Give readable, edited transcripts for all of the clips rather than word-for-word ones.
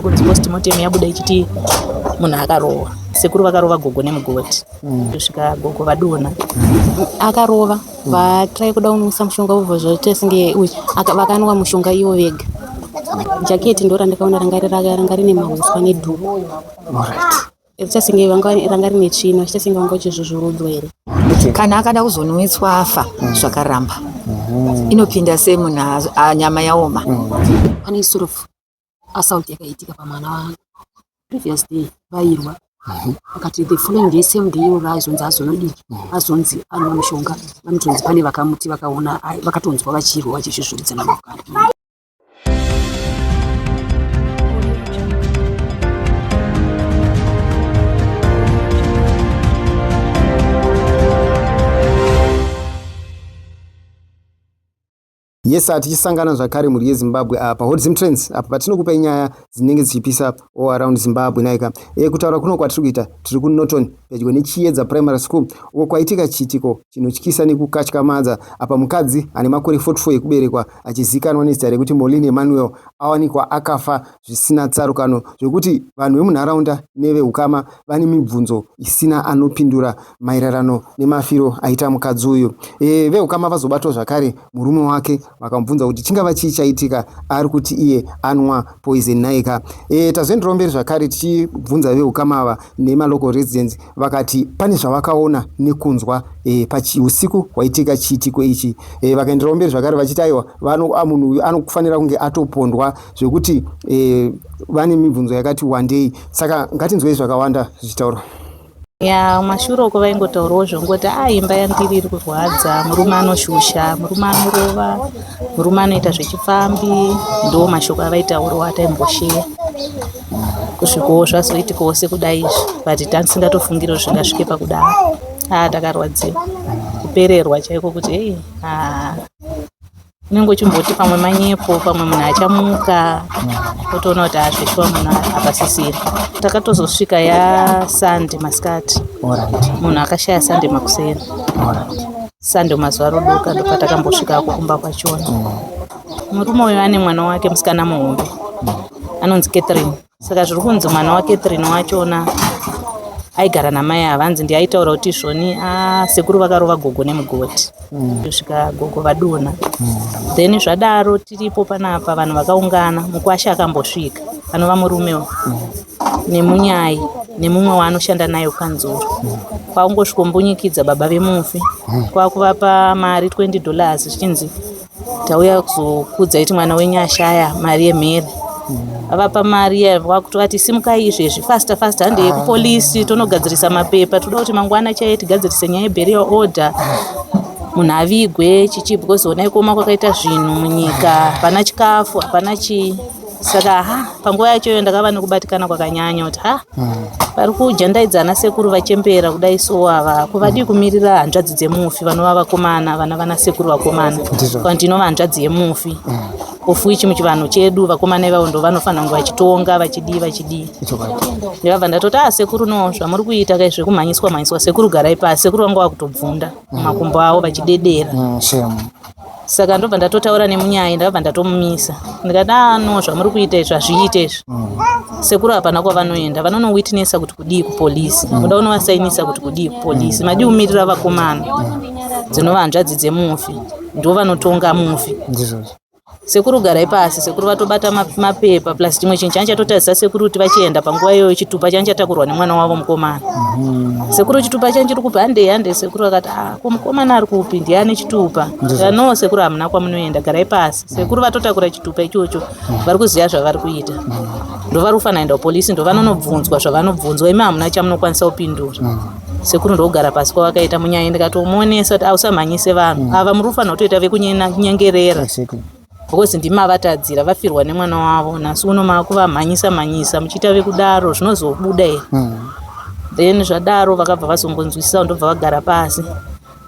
Kunzi postmortem yabuda ichiti munhu akarohwa. Sekuru vakarova gogo nemugoti kusvika gogo vadonha. Akarova vatrai kuda kumwisa mushonga vobva zvaita senge vakanwa mushonga ivo vega. Jaketi ndo randakaona ranga rine mahuswa nedhuku. Richiita senge ranga rine tsvina, vachiita senge vanga vachizvuzvurudzwa here. Kana akada kuzonwitswa afa zvakaramba. Inopinda sei munhu nyama yaoma. Pane sort of assault yakaitika pamwana wa previous day vairwa vakati the following day same day iroro azonzi azonodii azonzi anwa mushonga vanotonzi pane vakamuti vakaona vakatonzwa vachirwa vachizvuzvuridzana mukati. Yes, tichisangana zvakare mhuri yeZimbabwe apa Hot Zim Trends apa patinokupai nyaya dzinenge dzichipisa all around Zimbabwe naika. Kutaura kuno kwatiri kuita tiri kuNorton pedyo neChiedza Primary School uko kwaitika chiitiko chinotyisa nekukatyamadza apa mukadzi ane makore 44 ekuberekwa achizikanwa nezita rekuti Moline Emmanuel awanikwa akafa zvisina tsarukano zvekuti vanhu vemunharaunda nevehukama vane mibvunzo isina anopindura maererano nemafiro aita mukadzi uyu. Vehukama vazobatwa zvakare murume wake vakamubvunza kuti chingava chii chaitika, ari kuti iye anwa poison naika. Tazoendererawo mberi zvakare tichibvunza vehukama ava nemalocal residents, vakati pane zvavakaona nekunzwa usiku hwaitika chiitiko ichi. Vakaendererawo mberi zvakare vachiti aiwa munhu uyu anofanira kunge atopondwa zvekuti vane mibvunzo yakati wandei. Saka ngatinzwei zvakawanda zvichitaurwa. Ya, mashure uko vaingotaurawo zvongoti a imba yandiri iri kurwadza, murume anoshusha, murume anorova, murume anoita zvechipfambi, ndo mashoko avaitaurawo ataimbosheya kusvikawo zvazoitikawo sekudai izvi, but tasingatofungiri kuti zvingasvike pakudaro. Takarwadziwa, kupererwa chaiko kuti ei unenge uchimboti pamwe manyepo, pamwe munhu achamuka, wotoona kuti azveshuwa munhu apasisira. Takatozosvika yaSunday masikati, munhu akashaya Sunday makuseni, Sunday mazuva rodoka ndopatakambosvikako kumba kwachona. Murume uyu ane mwana wake musikana muhombe anonzi Catherine. Saka zviri kunzi mwana waCatherine wachona aigara namai ava, hanzi ndiye aitaura kuti izvoni sekuru vakarova gogo nemugoti kusvika gogo vadonha. Then zvadaro tiripo panapa vanhu vakaungana, mukwasha akambosvika anova murume nemunyai nemumwe waanoshanda naye kukanzuru, kwakungosvikombunyikidza baba vemufi kwakuvapa mari $20 zvichinzi tauya kuzokudza kuti mwana wenyu ashaya mari yemhere. Vavapa mari iya vakutovati simukai izvezvi faster faster handei kupolisi tonogadzirisa mapepa, toda kuti mangwana chaiye tigadzirise nyaya yeburial order, munhu avigwe chichi because honai kuoma kwakaita zvinhu munyika, hapana chikafu hapana chii. Saka panguva yacho iyo ndakava nekubatikana kwakanyanya kuti vari kujandaidza ana sekuru vachembera kudai so ava kuvadii kumirira hanzvadzi dzemufi vanova vakomana vana vana sekuru vakomana kana ndinova hanzvadzi yemufi of which muchivanhu chedu vakomana ivavo ndo vanofanira kunge vachitonga vachidii vachidii. Ndikabva ndatoti sekuru no zvamuri kuita kai zvekumhanyiswa mhanyiswa, sekuru garai pasi, sekuru vangu vakutobvunda makumbo avo vachidedera. Saka ndobva ndatotaura nemunyai, ndakabva ndatomumisa ndikati no zvamuri kuita izvi hazviite izvi. Sekuru hapana kwavanoenda, vanonowitnessa kuti kudii kupolisi, muda kunovasainisa kuti kudii kupolisi, madii kumirira vakomana dzinova hanzvadzi dzemufi ndo vanotonga mufi. Sekuru garai pasi, sekuru vatobata mapepa plus chimwe chinhu chanchatotarisa sekuru kuti vachienda panguva iyoyo chitupa chanchatakurwa nemwana wavo mukomana. Sekuru chitupa chanchiri kupi? Handei handei. Sekuru vakati ko mukomana ari kupi? Ndiye ane chitupa. No sekuru hamuna kwamunoenda, garai pasi. Sekuru vatotakura chitupa ichocho, vari kuziva zvavari kuita. Ndo vari kufanira kuenda kupolisi, ndo vanonobvunzwa zvavanobvunzwa, imi hamuna chamunokwanisa kupindura. Sekuru ndogara pasi kwavakaita munyaya, ndikatomuonesa kuti usamhanyise vanhu ava, muri kufanira kutoita vekunyengerera because ndimi mavatadzira, vafirwa nemwana wavo, nhasi uno makuvamhanyisa mhanyisa muchiita vekudaro zvinozobuda here? Then zvadaro vakabva vazongonzwisisa, ndobva vagara pasi.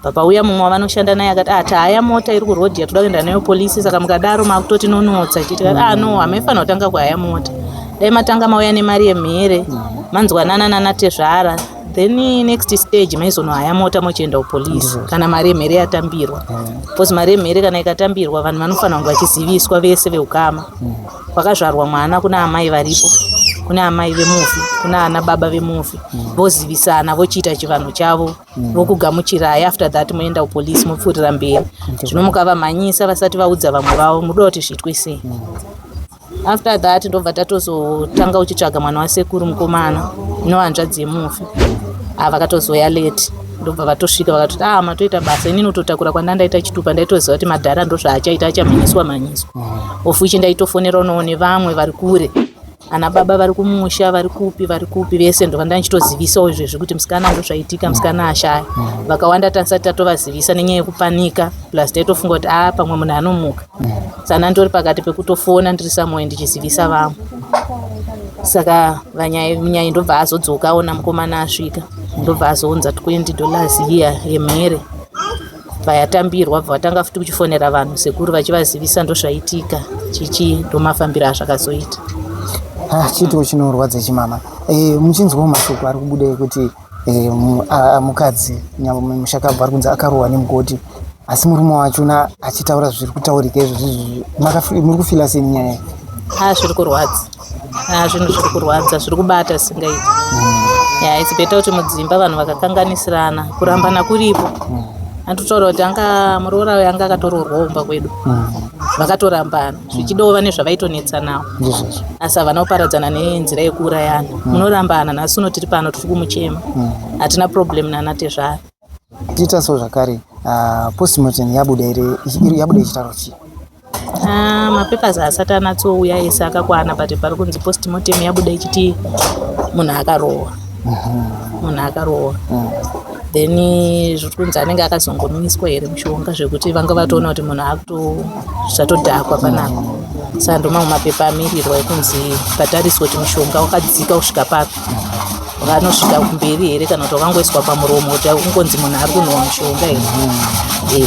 Papauya mumwe wavanoshanda naye akati tahaya mota iri kurodhi yatoda kuenda nayo polisi, saka mukadaro makutoti nonotsa chiti no hamaifanira kutanga kuhaya mota, dai matanga mauya nemari yemhere manzwanana nanatezvara, then next stage maizonohaya mota mochienda kupolisi kana mari yemhere yatambirwa. Because mari yemhere kana ikatambirwa vanhu vanofanira kunge vachiziviswa vese veukama. Kwakazvarwa mwana kuna amai varipo, kuna amai vemufi, kuna ana baba vemufi, vozivisana, vochiita chivanhu chavo, vokugamuchirai. After that moenda kupolisi, mopfuurira mberi. Zvino mukavamhanyisa vasati vaudza vamwe vavo, munoda kuti zviitwe sei? After that ndobva tatozotanga uchitsvaga mwana wasekuru mukomana nohanzvadzi yemufi. Vakatozoya late, ndobva vatosvika vakatoti, "Ah, matoita basa." Inini kutotakura kwandandaita chitupa, ndaitoziva kuti madhara ndozvaachaita, achamhanyiswa mhanyiswa, of which ndaitofonerawo nevamwe vari kure, ana baba vari kumusha, vari kupi, vari kupi, vese ndobva ndandichitozivisawo izvezvi kuti musikana, ndozvaitika, musikana ashaya. Vakawanda tanisati tatovazivisa nenyaya yekupanika, plus taitofunga kuti a pamwe munhu anomuka. Saka ndori pakati pekutofona ndiri somewhere ndichizivisa vamwe. Saka munyai ndobva azodzoka, aona mukomana asvika, ndobva azounza $20 iya yemhere vayatambirwa. Bva vatanga futi kuchifonera vanhu, sekuru, vachivazivisa ndozvaitika chichi, ndomafambiro azvakazoita. Ah, chiitiko chinorwadza chimama. Muchinzwawo mashoko ari kubuda ekuti mukadzi mushakabva ari kunzi akarohwa nemugoti, asi murume wachona achitaura zviri kutaurika izvozvo, muri kufeela sei nenyaya iyi? A, zviri kurwadza. A, zvinhu zviri kurwadza, zviri kubata singaiti. Ya, it's better kuti mudzimba vanhu vakakanganisirana, kurambana kuripo. Andotaura kuti anga muroora uyu anga akatoroorwa kumba kwedu, vakatorambana, zvichidawo vane zvavaitonetsanawo, Ndizvozvo. Asi havana kuparadzana nenzira yekuurayana. Munorambana. Nhasi uno tiri pano, tiri kumuchema, hatina problem nanatezvara. Tiita so zvakare, postmortem yabuda here? Yabuda ichitaura chii? Ah, mapapers asati anatsouya ese akakwana, but pari kunzi postmortem yabuda ichiti munhu akarohwa, munhu akarohwa. Then zviri kunzi anenge akazongomiswa here mushonga, zvekuti vanga vatoona kuti munhu akutozvatodhakwa panapa. Saka ndo mamwe mapepa amirirwa ekunzi patariswe kuti mushonga wakadzika kusvika papi, vanosvika kumberi here, kana kuti wakangoiswa pamuromo, kuti ungonzi munhu ari kunhuwa mushonga here.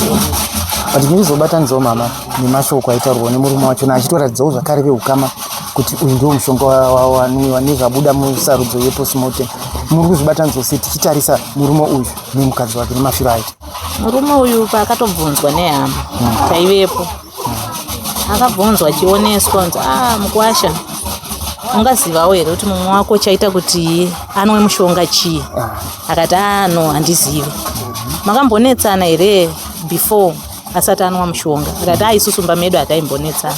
But ndinozobatanidzawo mama nemashoko aitaurwa nemurume wachona, achitoratidzawo zvakare veukama kuti uyu ndiwo mushonga wanwiwa, nezvabuda musarudzo yepostmortem. Muri kuzvibatanidzawo sei, tichitarisa murume uyu nemukadzi wake nemafiro aita? Murume uyu paakatobvunzwa nehama, taivepo, akabvunzwa achioneswa kunzi, "A, mukwasha, ungazivawo here kuti mumwe wako chaita kuti anwe mushonga chii?" Akati, "A, no, handizivi." "Makambonetsana here before asati anwa mushonga?" Akati, "A, isusu mumba medu hataimbonetsana,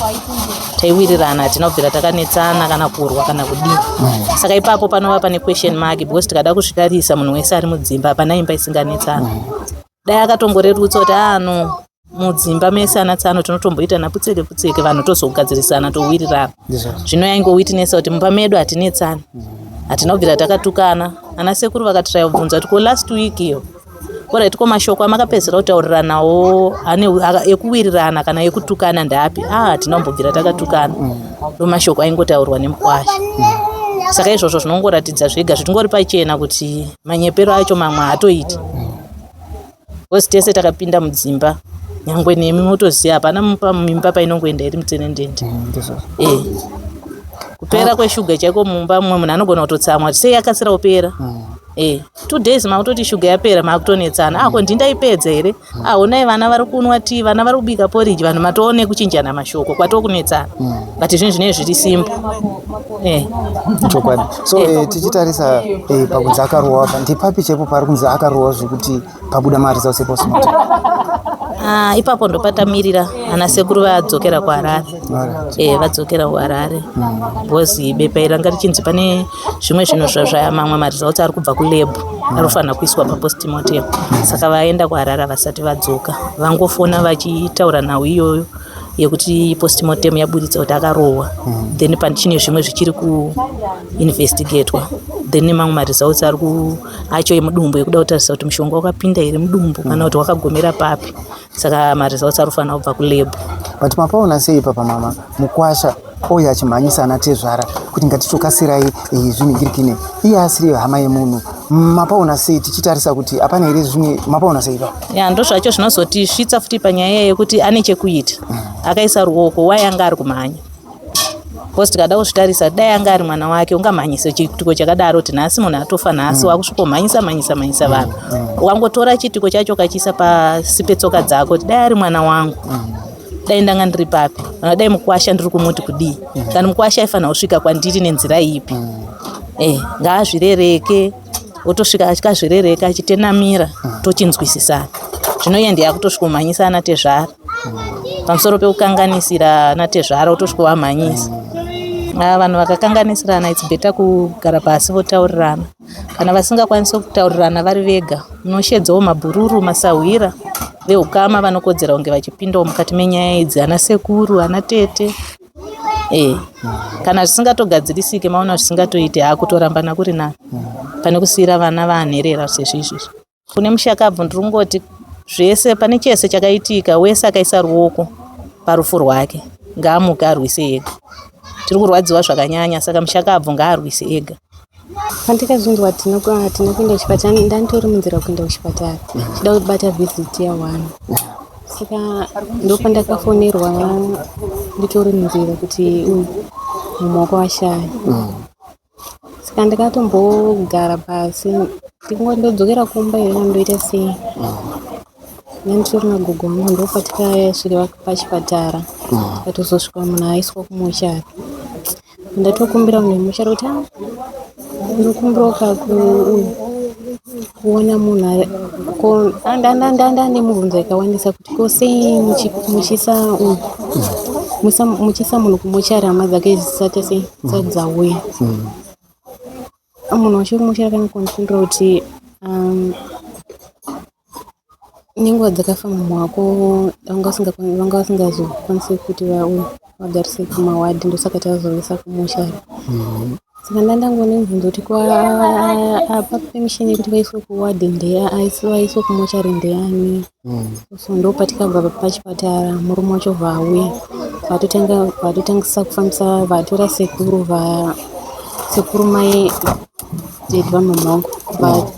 taiwirirana, hatina kubvira takanetsana kana kurwa kana kudii." Saka ipapo panova pane question mark, because tikada kuzvitarisa, munhu wese ari mudzimba, hapana imba isinganetsana. Dai akatongorerutsa kuti, "A, no, mudzimba mese ana tsano tinotomboita naputseke putseke, vanhu tozogadzirisana, towirirana." Zvino yaingowitnessa kuti mumba medu hatinetsani, hatina kubvira takatukana. Ana sekuru vakatiraya kubvunza kuti, "Ko last week iyo, alright, ko mashoko amakapedzera kutauriranawo ekuwirirana kana ekutukana ndapi?" "A, hatina kumbobvira takatukana." Ndo mashoko aingotaurwa nemukwasha. Saka izvozvo zvinongoratidza zvega, zvitingori pachena kuti manyepero acho mamwe haatoiti, because tese takapinda mudzimba, nyangwe nemi motoziva, hapana mimba painongoenda iri mutsenendende. Kupera kweshuga chaiko mumba, mumwe munhu anogona kutotsamwa kuti sei yakasira kupera. 2 days makutoti shuga yapera, makutonetsana. Ako ndindaipedza here? Aonai vana vari kunwa tii, vana vari kubika porridge, vanhu matoone kuchinjana mashoko, kwatokunetsana. But zvinhu zvinenge zviri simple. Chokwadi. So tichitarisa pakunzi akarohwa apa, ndepapi chaipo pari kunzi akarohwa zvekuti pabuda maresults epostmortem? Ah, ipapo ndopatamirira ana sekuru vadzokera kuHarare. Vadzokera kuHarare because bepa iri ranga richinzi pane zvimwe zvinhu zvazvaya, mamwe maresults ari kubva kulab anofanira kuiswa papostmortem. Saka vaenda kuHarare, vasati vadzoka vangofona vachitaura nhau iyoyo yekuti postmortem yaburitsa kuti akarohwa. Then pachine zvimwe zvichiri kuinvestigatwa, then nemamwe maresults ari acho emudumbu, ekuda kutarisa kuti mushonga wakapinda here mudumbu kana kuti wakagomera papi. Saka maresults ari kufanira kubva kulab. But mapaona sei ipapa mama, mukwasha ouya achimhanyisa ana tezvara kuti ngatitokasirai zvinhingirikine, iye asiri hama yemunhu? Mapaona sei, tichitarisa kuti hapana here zvimwe? Mapaona sei ipapo? Ya, ndo zvacho zvinozotisvitsa futi panyaya yekuti ane chekuita, akaisa ruoko. Wai anga ari kumhanya? Because tikada kuzvitarisa, dai anga ari mwana wake, ungamhanyise chiitiko chakadaro kuti nhasi munhu atofa, nhasi wakusvikomhanyisa mhanyisa mhanyisa vanhu? Wangotora chiitiko chacho ukachiisa pasi petsoka dzako kuti dai ari mwana wangu. Dai ndanga ndiri papi? Kana dai mukwasha ndiri kumuti kudii? Kana mukwasha aifanira kusvika kwandiri nenzira ipi? Ngaazvirereke, otosvika achikazvirereka achitenamira, tochinzwisisana. Zvino iye ndiye akutosvika kumhanyisa ana tezvara. Pamusoro pekukanganisira ana tezvara otosvika wamhanyisa. Vanhu vakakanganisirana, it's better kugara pasi votaurirana. Kana vasingakwanisi kutaurirana vari vega, munoshedzawo mabhururu, masahwira, veukama vanokodzera kunge vachipindawo mukati menyaya idzi, ana sekuru, ana tete. Kana zvisingatogadzirisike, maona zvisingatoiti, hakutorambana kuri nani pane kusiyira vana vanherera sezvizvi. Kune mushakabvu ndiri kungoti zvese, pane chese chakaitika, wese akaisa ruoko parufu rwake ngaamuke arwise ega. Tiri kurwadziwa zvakanyanya, saka mushakabvu ngaarwise ega. Pandikazvinzwa hatina kuenda kuchipatara, ndanditori munzira kuenda kuchipatara chida kubata visit ya1. Saka ndopandakafonerwa nditori munzira kuti uyu mumwe wako washaya. Saka ndakatombogara pasi ndikungoti ndodzokera kumba here kana ndoita sei. Ndanditori nagogo wangu, ndopatikasvika pachipatara, tikatozosvika munhu aiswa kumochari. Ndatokumbira munhu wemochari kuti ndokumbirawo kuona munhu ko ndane mubvunzo yakawandisa kuti ko sei muchiisa uyu muchiisa munhu kumochari hama dzake dzisati sei dzisati dzauya. Munhu wacho wemumochari akandipindura kuti nenguva dzakafa mumwe wako vanga vasingazokwanisi kuti vagarise kumawadhi, ndosaka tazoisa kumochari. Saka ndandangone mubvunzo kuti apa permission yekuti vaiswe kuwadhi vaiswe kumochari ndeyani. So ndopatikabva pachipatara, murume wacho bva auya, vatotangisa kufambisa, vatora sekuru, sekuru mai tete vamama vangu,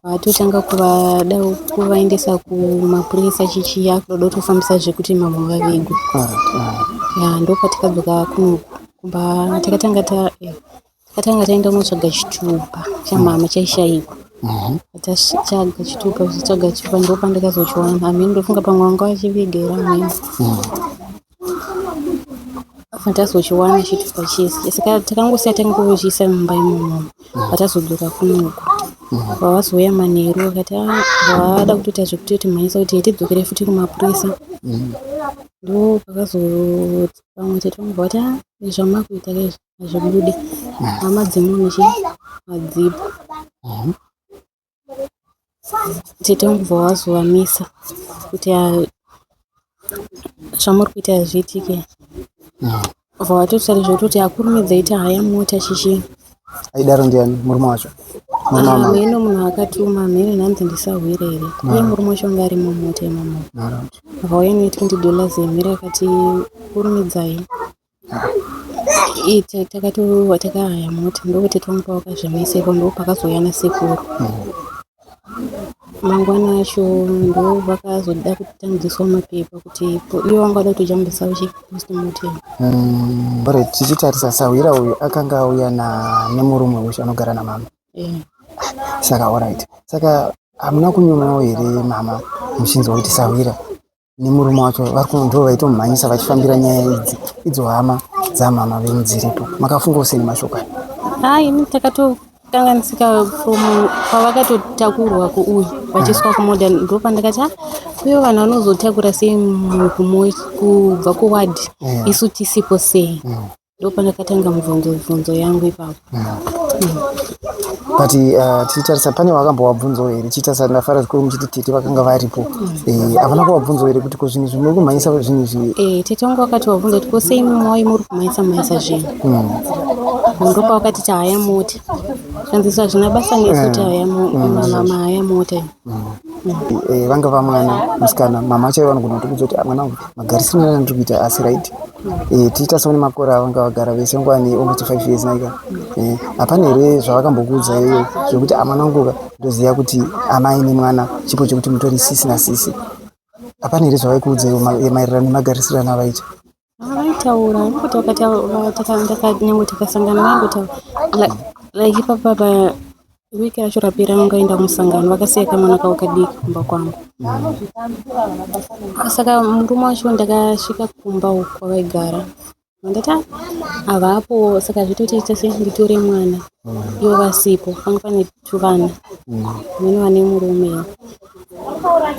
vatotanga kuvada kuvaendesa kumapurisa chichiya kuda kutofambisa zvekuti mama vavigwe. Ya, ndopatikadzoka kuno kumba, takatanga taenda kunotsvaga chitupa chamama chaishayikwa. Tatsvaga chitupa, tichitsvaga chitupa ndopandakazochiwana. Hameno, ndofunga pamwe vanga vachiviga here, hameno. Tazochiwana chitupa chese, saka takangosiya tangochiisa mumba imomo. Patazodzoka kunoku, vavazouya manheru vakati vada kutoita zvekutoti mhanyisa kuti tidzokere futi kumapurisa. Ndo pakazo vamwe tete vangu vati zvamakuita izvi hazvibude, hama dzemunhu chi hadzipo. Tete vangu bva vazovamisa kuti zvamuri kuita hazviitike. Bva vatotaura zvekutoti akurumidza ita haya mota chichi. Aidaro ndiani, murume wacho? Murume wamama? Hameno munhu akatuma, hameno nhanzi ndisahwira here. Uye murume wacho anga ari mumota imomo. Vauya ne$20 yemhiri akati kurumidzai. Takatova takahaya mota, ndokuti tete vangu pavakazvimisa ipapo ndo pakazouya nasekuru. Mangwana acho ndo vakazoda kutangidziswa mapepa kuti ivo vanga vada kutojambisa postmortem. Alright, tichitarisa sahwira uyu akanga auya nemurume uyu anogara namama. Saka alright, saka hamuna kunyumwawo here mama muchinzwa kuti sahwira nemurume wacho vari ndo vaitomhanyisa vachifambira nyaya idzi, idzo hama dzamama venyu dziripo? Makafungawo sei nemashoko aya? Hai, ini takatokanganisika from pavakatotakurwa kuuyu vachiiswa kumodern. Ndopandakati uye vanhu vanozotakura sei munhu kubva kuwadhi isu tisipo sei? Ndopandakatanga mubvunzo yangu ipapo. But tichitarisa, pane vakambovabvunzawo here? Tichitarisa, ndafara zvikuru muchiti tete vakanga varipo. Havana kuvabvunzawo here kuti ko zvinhu izvi muri kumhanyisa zvinhu izvi? Tete vangu vakati vabvunza kuti ko sei mawai muri kumhanyisa mhanyisa zvinhu. Ndopavakati tahaya mota, zvanzi hazvina basa nesu, tahaya mahaya mota. Vanga vamwana musikana, mama chaivo vanogona kutokudza kuti mwana wangu magarisiro andiri kuita asi right. Tichiita seune makore avanga vagara vese, nguva ne almost 5 years naika. Hapana here zvavakambokuudza iyoyo zvekuti mwana wangu, ndoziva kuti amai nemwana chipo chekuti mutori sisi nasisi? Hapana here zvavaikuudza iwo maererano nemagarisiro anavaita? Vaitaura nekuti nyangwe tikasangana vaingotaura like ipapa. Wiki racho rapera vangaenda kumusangano vakasiya kamwana kavo kadiki kumba kwangu. Saka murume wacho ndakasvika kumba uku kwavaigara. Ndati "Ah, havapo saka zvitoita sei nditore mwana ivo vasipo panga pane tuvana vamweni vane murume.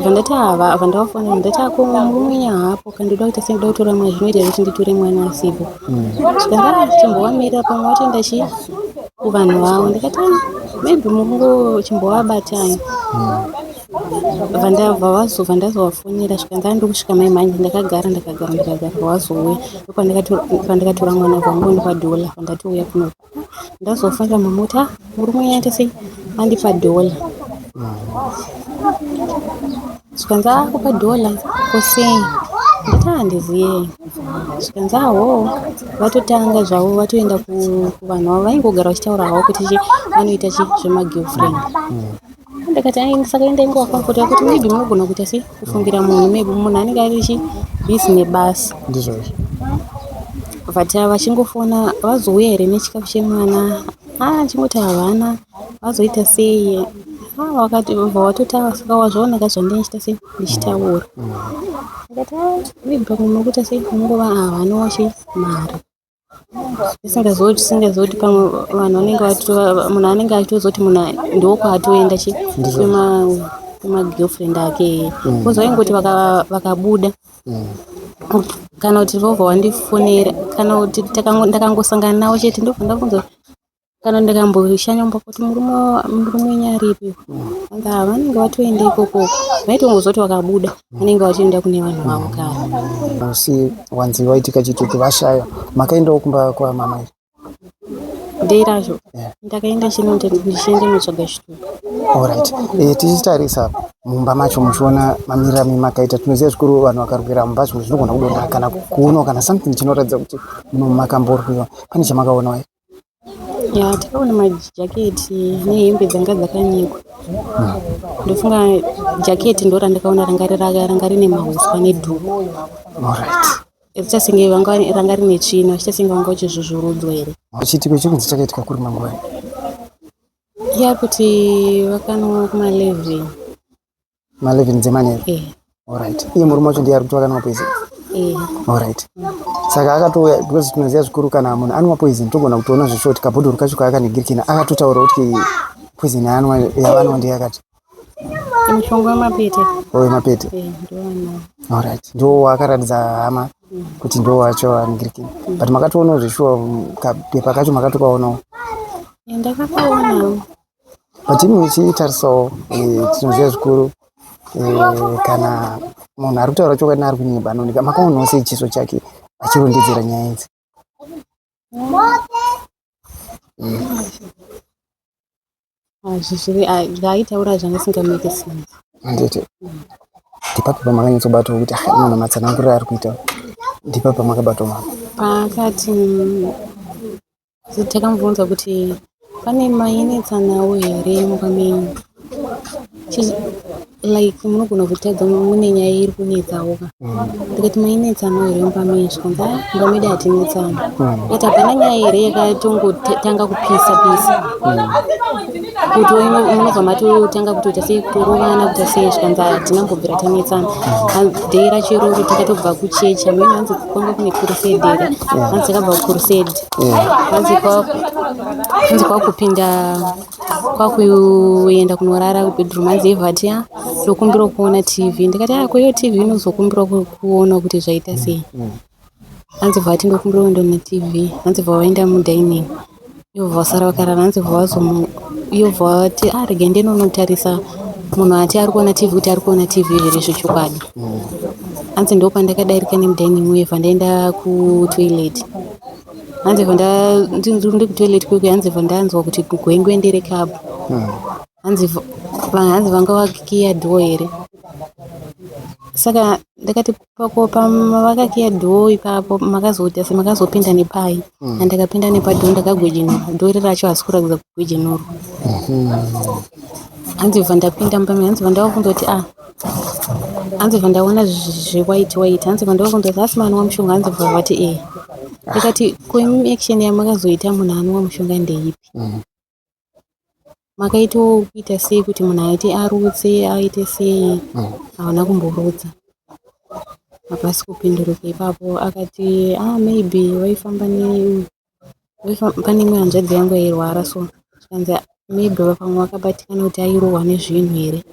Bva ndati hava bva ndavafonera ndati ako murume wenyu haapo kandoda kuita sei ndoda kutora mwana zvinoita here kuti nditore mwana asipo. Zvikanzi "Ah, chimbovamirira pamwe watoenda chii kuvanhu vavo ndikati "Ah, maybe mukungo chimbovabatai bva vazobva ndazovafonera zvikanzi andi kusvika mai manje ndakagara ndakagara ndakagara vazouya ndopandakatora mwana vangu ndipa dhola pandatouya kuno ndazofonera mama kuti "Ah, murume wenyu aita sei andipa dhola zvikanzi akupa dhola kosei ndati handiziye zvikanzi aho vatotanga zvavo vatoenda kuvanhu vavo vaingogara vachitaura havo kuti chi vanoita chi zvemagirlfriend ndakati ai saka enda ingovakomfota kuti maybe munogona kuita sei kufungira munhu maybe munhu anenge ari chi busy nebasa Ndizvozvo. Vati vachingofona vazouya here nechikafu chemwana ah chingoti havana vazoita sei ah vakati bva watotava saka wazvionaka zvandindichita sei ndichitaura ndikati ah maybe pamwe munokuita sei munongova havanawo chi mari tisingazoti tisingazoti pamwe vanhu vanenge vato munhu anenge achitozoti munhu ndokwaatoenda chi kwema kwemagirlfriend ake because vaingoti vakabuda kana kuti vobva wandifonera kana kuti ndakangosangana navo chete ndobva ndabvunza kana ndikamboshanya mumba kuti murume wenyu aripi anga vanenge vatoenda ikoko vaitongozoti vakabuda vanenge vatoenda kune vanhu vavo kare Musi wanzi waitika chiitiko vashaya makaendawo kumba kwamama here? Day racho Yeah. ndakaenda chino ndichienda notsvaga chitupa. Alright. Tichitarisa mumba macho muchiona mamiriro amene makaita tinoziva zvikuru vanhu vakarwira mumba zvimwe zvinogona kudonha kana kuonawo kana something chinoratidza kuti muno makamborwiwa pane chamakaonawo here? Ya takaona majaketi nehembe dzanga dzakanyikwa. Ndofunga jaketi ndo randakaona ranga rine mahuswa nedhuku. Alright. Richiita senge ranga rine tsvina, richiita senge vanga vachizvuzvurudzwa here. Chiitiko chekunzi chakaitika kuri mangwani? Ya kuti vakanwa kuma 11. Ma 11 dzemanheru? Eh. Alright. Iye murume wacho ndiye ari kuti vakanwa poison? Eh. Alright. Saka akatouya because tinoziva zvikuru kana munhu anwa poison togona kutoona zveshuwa kuti kabhodhoro kacho kaakanhingirikina akatotaura kuti poison yaanwa yavanwa ndiye akati Mushonga wemapete. Wemapete. Eh, ndowanawo. Alright. Ndiwo waakaratidza hama kuti ndiwo wacho anhingirikina. But makatoonawo zveshuwa kapepa kacho makatokaonawo. Ndakakaonawo. But imi muchitarisawo tinoziva zvikuru kana munhu ari kutaura chokwadi neari kunyeba anooneka makaonawo sei chiso chake achirondedzera nyaya idzi? Zvaaitaura zvanga zvisingamake sense. Handiti ndipapi pamakanyatsobatwa kuti ah munhu matsananguriro ari kuita ndipapi pamakabatwa mama? Paakati takamubvunza kuti pane mainetsanawo here mumba menyu like munogona kutadza mune nyaya iri kunetsawo ka ndikati mainetsanawo here mumba menyu zvikanzi ah mumba medu hatinetsani ndikati hapana nyaya here yakatongotanga kupisa pisa kuti munobva matotanga kutoita sei kutorovana kuita sei zvikanzi hatina kumbobvira tanetsana day racho iroro takatobva kuchechi hameno hanzi kwanga kune crusade here hanzi takabva kucrusade hanzi kwakupinda kwakuenda kunorara kubedroom hanzi evhati a ndokumbira kuona TV ndikati a koiyo TV inozokumbira kuona kuti zvaita sei hanzi vhati ndokumbira kuenda TV hanzi bva vaenda mudining ivo vasara vakarara hanzi bva vazomu ivo bva vati a rega ndinonotarisa munhu ati ari kuona TV kuti ari kuona TV here zvechokwadi hanzi ndopandakadarika nemudining uye bva ndaenda kutoilet hanzi bva ndiri kutoilet kwekwe hanzi bva ndanzwa kuti gwengwe nderekapu hanzi vanga vakiya door here saka ndakati pako pavakakiya door ipapo makazoita semakazopinda nepai andakapinda nepadoor ndakagwejenura door racho hasi kuratidza kugwejenurwa hanzi bva ndapinda mumba hanzi bva ndavabvunza kuti ah hanzi bva ndaona zvewhite white hanzi bva ndavabvunza kuti asi manwa mushonga hanzi bva vati eh ndikati ko imi action yamakazoita munhu anwa mushonga ndeipi. Makaitawo kuita sei kuti munhu aite arutse aite sei? Havana kumborutsa. Hapasi kupinduruka ipapo. Akati ah maybe vaifamba ne pane imwe hanzvadzi yangu yairwara so zvikanzi maybe pamwe vakabatikana kuti airohwa nezvinhu here.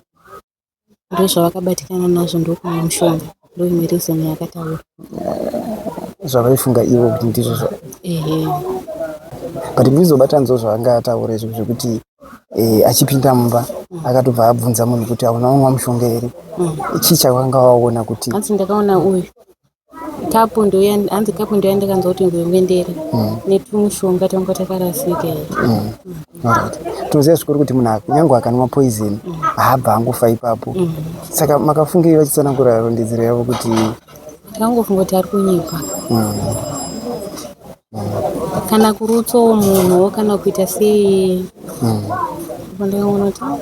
Ndozvavakabatikana nazvo ndokumwa mushonga ndoimwe reason yakataura. Zvavaifunga ivo kuti ndizvo zva Ehe. But muizobatanidzawo zvaanga ataura izvo zvekuti eh, achipinda mumba akatobva abvunza munhu kuti hauna unwa mushonga here. Chii chawanga waona kuti Hanzi ndakaona uyu kapu ndoya hanzi kapu ndoya ndakanzwa kuti ngwengwendere netumushonga twanga takarasika here. Alright. Tinoziva zvikuru kuti munhu kunyange akanwa poison haabva angofa ipapo. Saka makafungei vachitsanangura rondedzero yavo kuti Ndakangofunga kuti ari kunyepa. Kana kurutsawo munhu kana kuita sei. Ndakaona kuti ah,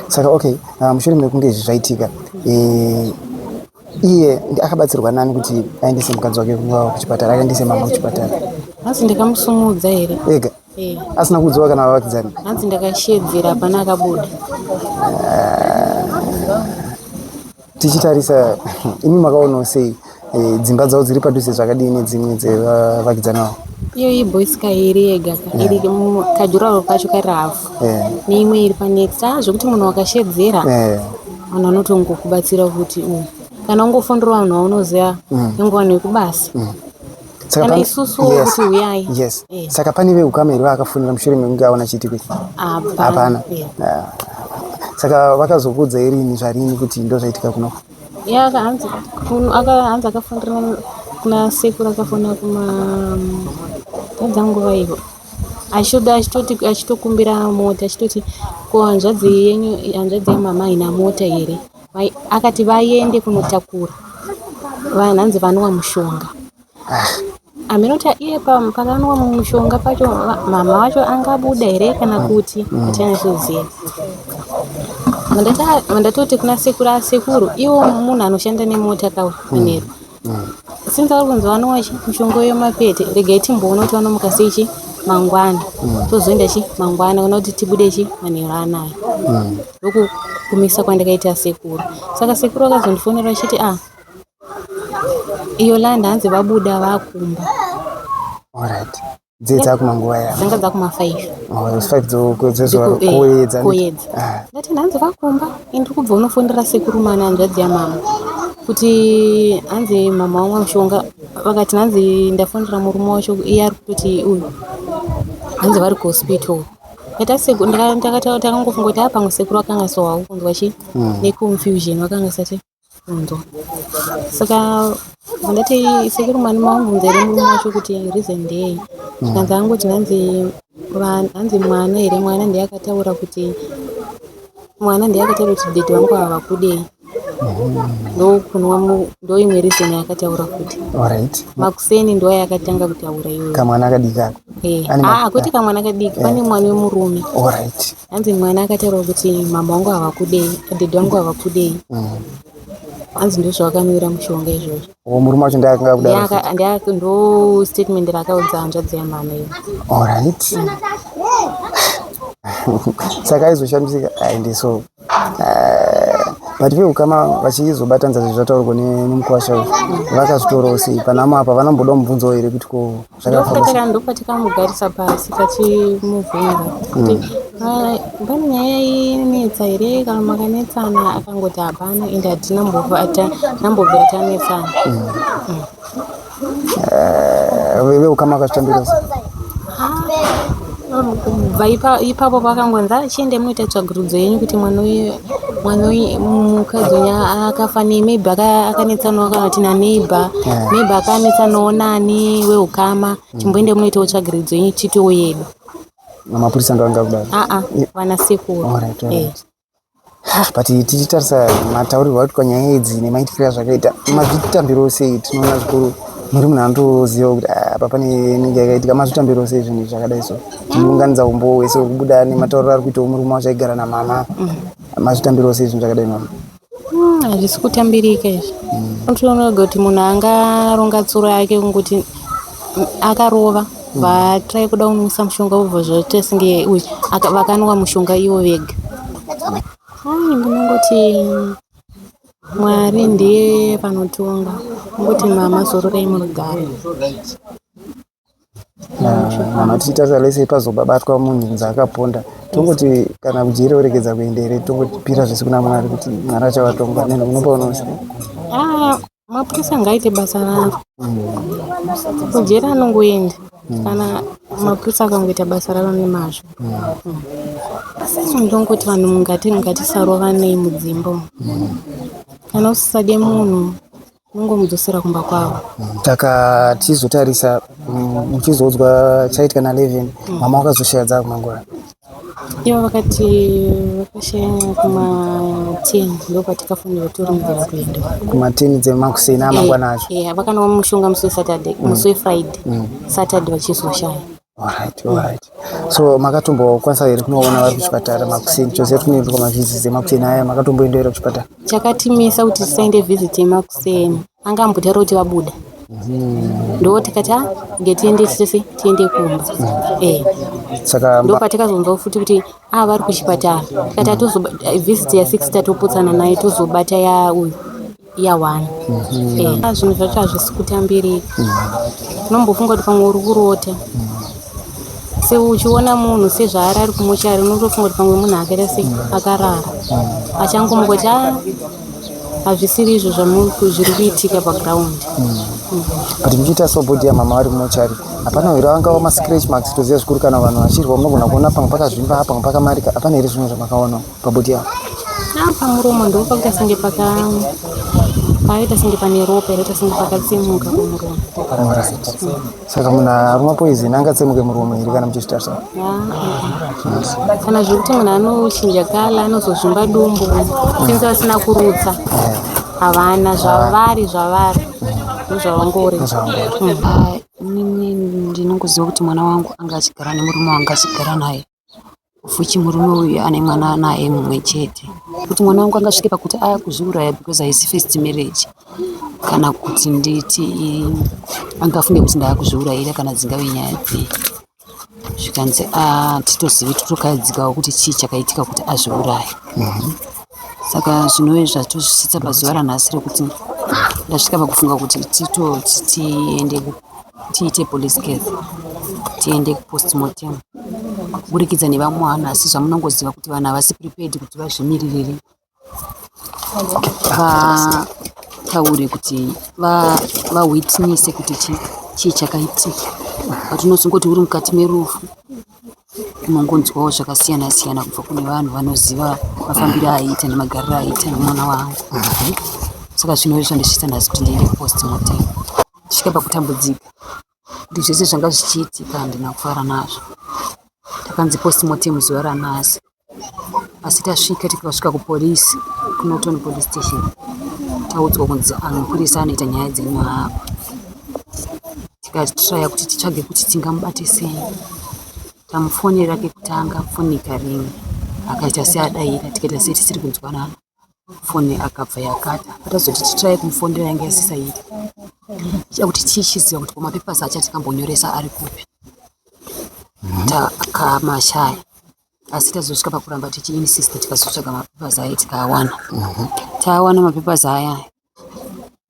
Saka okay, mushure mekunge izvi zvaitika, iye akabatsirwa nani kuti aendese mukadzi wake kuchipatara, akaendese mama kuchipatara? Hanzi ndakamusumudza here? Ega? Eh. Asina kuudzwa kana vavakidzani? Hanzi ndakashedzera hapana akabuda. Tichitarisa imi makaonawo sei dzimba dzavo dziri padhuze zvakadii nedzimwe dzevavakidzani vavo? Iyo iboysky iri yega ka iri kajuraro kacho kari hafu neimwe iri panext. Ah, zvekuti munhu wakashedzera vanhu vanotongokubatsira kuti kana ungofondora vanhu vaunoziva nenguva vanhu vekubasa. Saka Kana isusu kuti uyai. Yes. Saka pane veukama here vaakafonera mushure mekunge aona chiitiko ichi? Hapana. Hapana. Ah. Saka vakazokuudzai rini zvarini kuti ndozvaitika kuno? Ya, hanzi hanzi akafonera kuna sekuru akafona kuma tadza nguva iyo. Achitoda achitoti achitokumbira mota achitoti ko hanzvadzi yenyu hanzvadzi yamama haina mota here? Akati vaende kunotakura. Vanhu hanzi vanwa mushonga. Hameno kuti iye pakanwa mushonga pacho mama vacho angabuda here kana kuti hatinyasoziva. Ndatoti kuna sekuru, ah, sekuru iwo munhu anoshanda nemota ka manheru. Since vari kunzi vanwa chi mushonga uyo mapete, regai timboona kuti vanomuka sei chi mangwana. Tozoenda chi mangwana kana kuti tibude chi manheru anaya. Ndokukumisa kwandakaita sekuru. Saka sekuru vakazondifonera vachiti ah Yolanda hanzi vabuda vakumba. Alright. Dzee dzakumanguva ya. Dzanga dzakuma 5. Oh, 5 dzezuva koyedza. Koyedza. Ah. Ndati hanzi vakumba, ini ndiri kubva unofonera sekuru mana hanzvadzi yamama. Kuti hanzi mama wamwa mushonga vakati hanzi ndafonera murume wacho iye ari kutoti uyu hanzi vari kuhospital. Ndati sekuru ndakangofunga kuti pamwe sekuru vakanga sowawo kunzwa chi neconfusion vakanga sati kunzwa. Saka ndati sekuru mani mavabvunza here murume wacho kuti reason ndeyei. Zvikanzi angoti hanzi mwana here mwana ndiye akataura kuti mwana ndiye akataura kuti daddy vangu havakudei. Ndokunwa ndoimwe reason yaakataura futi. Alright. Makuseni ndo yakatanga kutaura iyoyo. Kamwana kadiki ako. Eh. Ah, kwete kamwana kadiki, pane mwana wemurume. Alright. Hanzi mwana akataura kuti mama vangu havakudei, daddy vangu havakudei. Hanzi ndozvavakanwira mushonga izvozvo. Oh, murume wacho ndiye akanga kudaro. Ndiye ndo statement raakaudza hanzvadzi yamama iyo. Alright. Saka aizoshamisika aendeso. But veukama vachizobatanidza zvinhu zvataurwa nemukwasha uyu vakazvitorawo sei panhamo apa vanomboda mubvunzowo here kuti ko zvakafamba sei? Ndopatakamugarisa pasi tachimubvunza kuti pane nyaya inetsa here kana makanetsana akangoti hapana ende hatina mbobvira tanetsana. Veukama vakazvitambira sei? Kubva ipapo vakangonzi achiende munoita tsvagurudzo yenyu kuti mwana uyu mukadzi uyu akafa nei maybe akanetsanawo kana kuti naneighbor maybe akanetsanawo nani weukama chimboende munoitawo tsvagurudzo yenyu tiitewo yedu. Mapurisa ndo anga kudaro? Aa vana sekuru. Alright, alright. But tichitarisa mataurirwo aitwa nyaya idzi nemaitikiro azvakaita mazvitambiro sei tinoona zvikuru muri munhu anotoziva kuti apa pane inenge yakaitika mazvitambiro sei zvinhu zvakadai so tichiunganidza umbowo hwese hwekubuda nematauriro ari kuitawo murume wacho aigara namama mazvitambiro sei zvinhu zvakadai mama? Hazvisi kutambirika izvi. Unotoona wega kuti munhu angaronga tsuro yake kungoti akarova. Vatrai kuda kunwisa mushonga vobva zvaita senge vakanwa mushonga ivo vega. Ai ndinongoti Mwari ndiye vanotonga. Ngoti mama zororai murugare. Mama tichitarisa lese pazobabatwa munhu kunzi akaponda tongoti kana kujeri oregedza kuenda here tongotipira zvese kuna Mwari kuti Mwari achavatonga neno unopaona sei? Ah, mapurisa ngaaite basa ravo. Kujeri anongoenda kana mapurisa akangoita basa ravo nemazvo. Ndongoti vanhu ngati ngatisarovanei mudzimba umu. Kana usisade munhu unongomudzosera kumba kwavo. Saka tichizotarisa muchizoudzwa chaitika na 11 mama wakazoshaya dzakumangwana. Ivo vakati vakashaya kuma 10 ndopatikafonera tori munzira kuenda. Kuma 10 dzemakuseni amangwana acho. Eh, vakanwa mushonga musi weSaturday, musi weFriday. Saturday vachizoshaya. Alright, alright. So makatombokwanisa here kunoona vari kuchipatara makuseni chose tinoendwa mavisits emakuseni aya makatomboenda here kuchipatara? Chakatimisa kuti tisaende visit yemakuseni anga ambotaura kuti vabuda. Ndo tikati ah ngetiende tese tiende kumba. Eh. Saka Ndo patikazonzwa futi kuti ah vari kuchipatara. Tikati atozoba visit ya 6 tatopotsana naye tozobata ya uyu ya 1. Eh, ah, zvinhu zvacho hazvisi kutambirika. Unombofunga kuti pamwe uri kurota. Se uchiona munhu sezvaari ari kumochari unotofunga kuti pamwe munhu akaita se akarara. Achangomungoti ah hazvisiri izvo zviri kuitika paground. But muchiita so body yamama vari kumochari hapana here angava mascratch marks toziva zvikuru kana vanhu vachirwa munogona kuona pamwe pakazvimba pamwe pakamarika hapana here zvimwe zvamakaona pabody yavo? Ah, pamuromo ndo pakaita senge paka paita senge pane ropa raita senge pakatsemuka pamuromo. Alright. Saka munhu arumwa poison angatsemuke muromo here kana muchizvitarisa? Ah, kana zvekuti munhu anochinja colour anozozvimba dumbu since vasina kurutsa havana zvavari zvavari ndozvavangori. Ah, inini ndinongoziva kuti mwana wangu anga achigara nemurume wanga achigara naye fuchi murume uyu ane mwana naye mumwe chete kuti mwana wangu angasvike pakuti akuzviuraya because haisi first marriage kana kuti nditi angafunge kuti ndaakuzviurayira kana dzingave nyaya dzei zvikanzi titozivi totokadzikawo kuti chii chakaitika kuti azviuraya. Saka zvinove zvatosvitsa pazuva ranhasi rekuti ndasvika pakufunga kuti titoti tiende tiite police case tiende kupostmortem kuburikidza nevamwe vanhu asi zvamunongoziva kuti vanhu havasi prepared kuti vazvimiririre vataure kuti vawitnesse kuti chii chakaitika but unozongoti uri mukati merufu unongonzwawo zvakasiyana siyana kubva kune vanhu vanoziva mafambiro aiita nemagariro aiita nemwana wangu. Saka zvinove zvandisvitsa nhasi kuti ndiende kupostmortem ndisvika pakutambudzika kuti zvese zvanga zvichiitika handina kufara nazvo. Takanzi postmortem zuva ranhasi asi tasvika tikasvika kupolisi kuNorton police station taudzwa kunzi mupurisa anoita nyaya dzenyu apa tikatraya kuti titsvage kuti tingamubate sei tamufonera kekutanga foni ikaringa akaita seadaira tikaita setisiri kunzwanana foni akabva yakata patazoti titrai kumufonera yanga isisaiti tichida kuti tichiziva kuti pamapepasi acho atikambonyoresa ari kupi takamashaya asi tazosvika pakuramba tichiinsista tikazotsvaga mapepasi aya tikaawana. Taawana mapepasi aya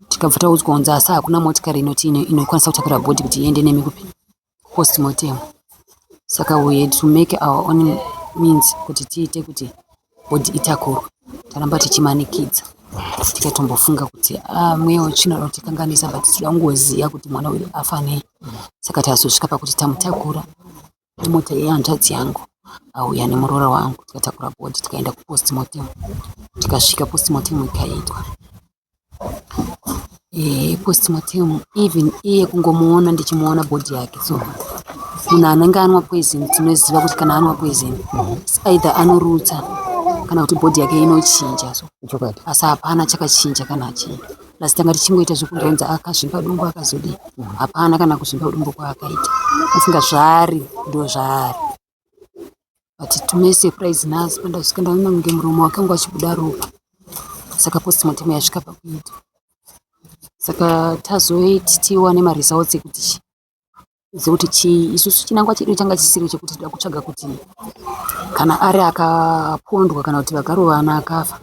tikabva taudzwa kunzi asi hakuna motikari inoti inokwanisa kutakura body kuti iende nemi kupi postmortem. Saka we had to make our own means kuti tiite kuti body itakurwe. Taramba tichimanikidza tikatombofunga kuti mweya wetsvina unotikanganisa but tinoda kungoziva kuti mwana wedu afa nei. Saka tazosvika pakuti tamutakura nemota yehanzvadzi yangu auya nemuroora wangu tikatakura body tikaenda kupostmortem tikasvika postmortem ikaitwa. Postmortem even iye kungomuona ndichimuona body yake so munhu anenge anwa poison tinoziva kuti kana anwa poison either anorutsa kana kuti body yake inochinja so asi hapana chakachinja kana chii asi tanga tichingoita zvekundonzi akazvimba dumbu akazodii hapana kana kuzvimba dumbu kwaakaita asinga zvaari ndo zvaari but to my surprise nhasi pandasvika ndaona kunge muromo wake wanga uchibuda ropa saka postmortem yasvika pakuitwa saka tazoiti tiwane maresults ekuti Tizive kuti chii isusu chinangwa chedu changa chisiri chekuti tida kutsvaga kuti kana ari akapondwa kana kuti vakarovana akafa.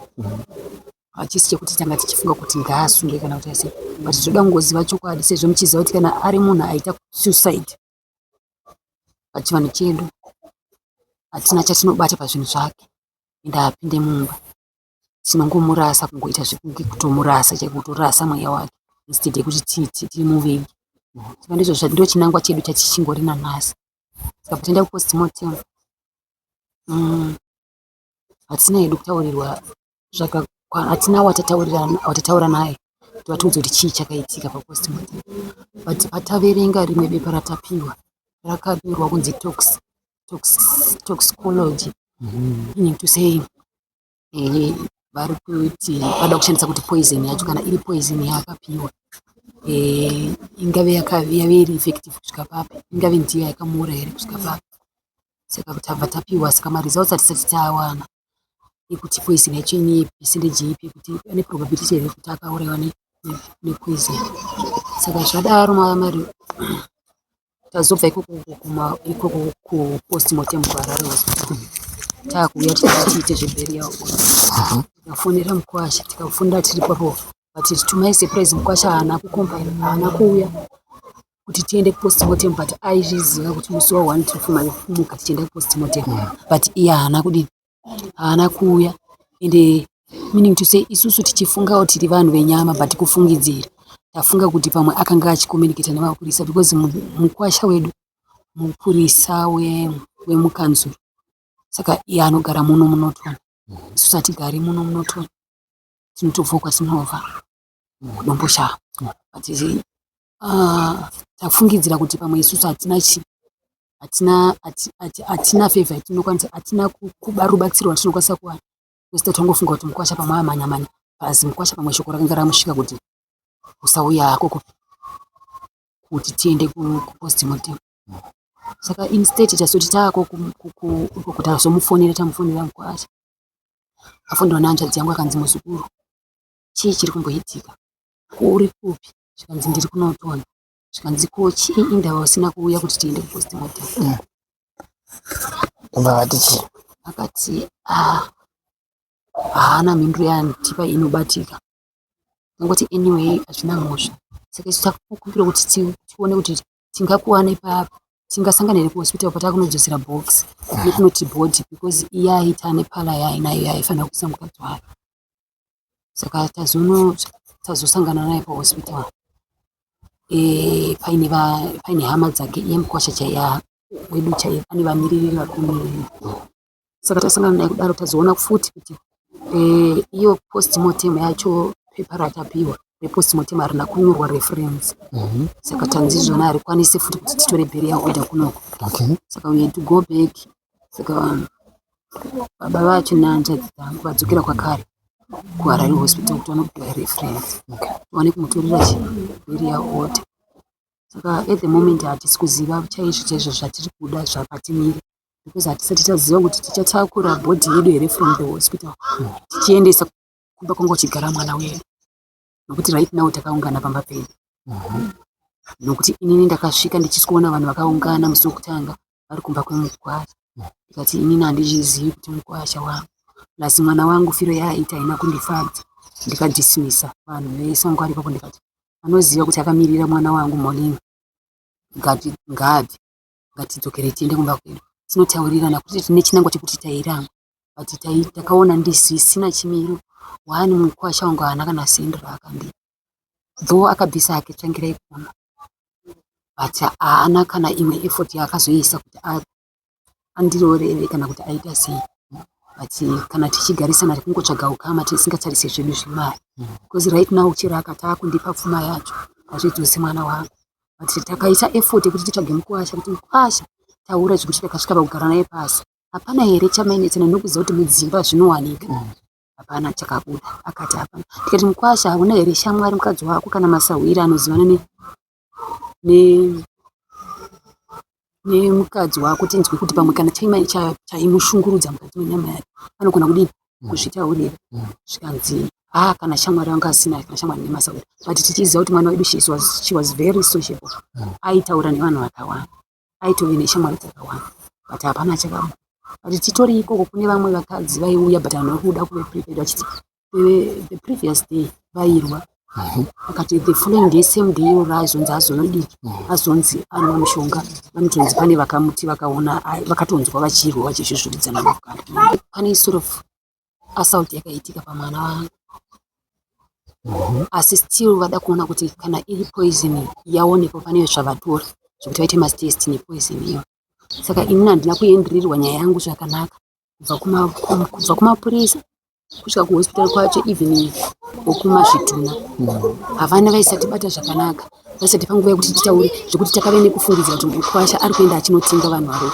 Hachisi chekuti tanga tichifunga kuti ngaasunge kana kuti asei, but toda kungoziva chokwadi sezvo muchiziva kuti kana ari munhu aita suicide pachivanhu chedu hatina chatinobata pazvinhu zvake ende haapinde mumba. Tinongomurasa kungoita zvekunge kutomurasa chaiko kutorasa mweya wake instead yekuti timuvige. Saka ndizvo ndo chinangwa chedu chatichingori nanhasi. Saka pataenda kupostmortem hatina hedu kutaurirwa zvakakwana, hatina watataura naye kuti vatiudze kuti chii chakaitika papostmortem, but pataverenga rimwe bepa ratapiwa rakanyorwa kunzi toxicology, meaning to say vari kuti vada kushandisa kuti poison yacho, kana iri poison yaakapiwa, ingave yave iri effective kusvika papi, ingave ndiyo yakamuuraya here kusvika papi. Saka tabva tapiwa, saka maresults hatisati taawana ekuti poison yacho ine percentage ipi, kuti ane probability here kuti akaurayiwa nepoison. Saka zvadaro tazobva ikoko kupostmortem kuHarare Hospital, taakuuya tichiti tiite zveburial order. Tikafonera mukwasha, tikafonera tiri ipapo, but to my surprise mukwasha haana kucomplain, haana kuuya kuti tiende kupostmortem, but aizviziva kuti musi wa1 tiri kumuka tichienda kupostmortem, but iye haana kudini, haana kuuya. Ende meaning to say isusu tichifungawo tiri vanhu venyama, but kufungidzira tafunga kuti pamwe akanga achicommunicata nemapurisa, because mukwasha wedu mupurisa wemukanzuru. Saka iye anogara muno muNorton, isusu hatigari muno muNorton, tinotobva kwatinobva kuDomboshava. But tafungidzira kuti pamwe isusu hatina chi hatina hatina favor yatinokwanisa, hatina kuba rubatsiro rwatinokwanisa kuwana, because tatongofunga kuti mukwasha pamwe amhanya mhanya pasi, mukwasha pamwe shoko rakanga ramusvika kuti usauya hako kuti tiende kupostmortem. Saka instead tasoti taako uko, tazomufonera, tamufonera mukwasha, afonderwa nehanzvadzi yangu, akanzi, "Muzukuru, chii chiri kumboitika? Uri kupi?" Zvikanzi, "Ndiri kuNorton." Zvikanzi, "Ko chii, indava usina kuuya kuti tiende kupostmortem?" Ndobva vati chii? Akati ah, haana mhinduro yaandipa inobatika, angoti anyway hazvina mhosva. Saka isu takukumbira kuti tione kuti tingakuwane papi, tingasangana here kuhospital patakunodzosera box nekunoti body, because iye aita nepala yaainayo yaaifanira kuisa mukadzi wake. Saka tazosangana naye pahospital paine hama dzake, iye mukwasha chaiye wedu chaiye, pane vamiririri vari kumumirira. Saka tasangana naye kudaro, tazoona futi kuti iyo postmortem yacho, pepa ratapiwa repostmortem harina kunyorwa reference. Saka tanzi izvona harikwanisi futi kuti titore burial order kunoko. Saka we had to go back. Saka baba vacho nehanzvadzi dzangu vadzokera kwakare kuHarare Hospital kuti vanopiwa reference, tiwane kumutorera chi burial order. Saka at the moment hatisi kuziva chaizvo chaizvo zvatiri kuda, zvapatimire, because hatisati taziva kuti tichatakura body yedu here from the hospital tichiendesa kumba kwanga kuchigara mwana wedu, nokuti right now takaungana pamba pedu, nokuti inini ndakasvika ndichisikuona vanhu vakaungana musi wekutanga vari kumba kwemukwasha. Ndikati inini handizvizivi kuti mukwasha wangu plus mwana wangu firo yaaita haina kundifadza. Ndikadismissa vanhu vese vanga vari ipapo, ndikati vanoziva kuti akamirira mwana wangu Molina ngaabve, ngatidzokere tiende kumba kwedu tinotaurirana, kuti tine chinangwa chekuti tairamba, but takaona ndisisina chimiro. One, mukwasha wangu haana kana sendi raakandipa, though akabvisa ake tsvangirai kuno, but haana kana imwe effort yaakazoisa kuti andiroorere kana kuti aita sei. But kana tichigarisana tikungotsvaga ukama, tisingatarise zvedu zvemari, because right now chero akati akundipa pfuma yacho hazvidzose mwana wangu. But takaisa effort yekuti titsvage mukwasha kuti mukwasha taura zvekuti takasvika pakugara naye pasi, hapana here chamainetsana, nokuziva kuti mudzimba zvinowanika. Hapana chakabuda, akati hapana. Tikati mukwasha, hauna here shamwari, mukadzi wako kana masahwira anozivana nemukadzi wako, tinzwe kuti pamwe kana chaimushungurudza mukati menyama yake anogona kudini kuzvitaurira. Zvikanzi Haa kana shamwari vanga asina kana shamwari nemasahwira but tichiziva kuti mwana wedu she was, she was very sociable aitaura nevanhu vakawanda aitove neshamwari dzakawanda but hapana chakabuda but titori ikoko kune vamwe vakadzi vaiuya but vanhu vari kuda kuve prepared vachiti the previous day vairwa vakati the following day same day iro raazonzi azonodii azonzi anwa mushonga vanotonzi pane vakamuti vakaona vakatonzwa vachirwa vachizvizvuridzana mukanda pane sort of assault yakaitika pamwana wangu asi still vada kuona kuti kana iri poison yaonekwa pane zvavatora zvekuti vaite matest nepoison iyo saka inini handina kuendererwa nyaya yangu zvakanaka kubva kumapurisa kusvika kuhospital kwacho even okumazvituna havana vaisatibata zvakanaka vaisati panguva yekuti titaure zvekuti takave nekufungidzira kuti mukwasha ari kuenda achinotenga vanhu vari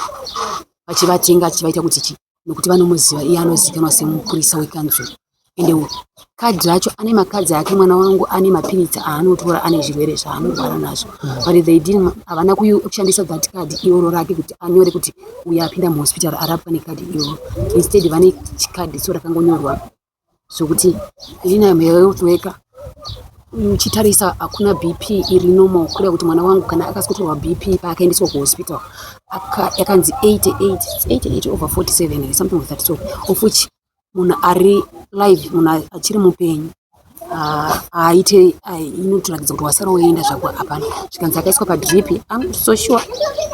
vachivatenga achivaita kuti chi nokuti vanomuziva iye anozivikanwa semupurisa wekanzuru ende kadhi racho ane makadhi ake mwana wangu ane mapiritsi aanotora ane zvirwere zvaanorwara nazvo but they didn't havana kushandisa that card iroro rake kuti anyore kuti uyo apinda muhospital arapwa nekadhi iroro instead vane chikadhi so rakangonyorwa zvokuti inini am health worker uchitarisa hakuna bp iri normal kureva kuti mwana wangu kana akasikotorwa bp paakaendeswa kuhospital yakanzi 88 88 over 47 something like that so of which munhu ari live munhu achiri mupenyu haaite inotoratidza kuti wasara woenda zvako hapana zvikanzi akaiswa padrip I'm so sure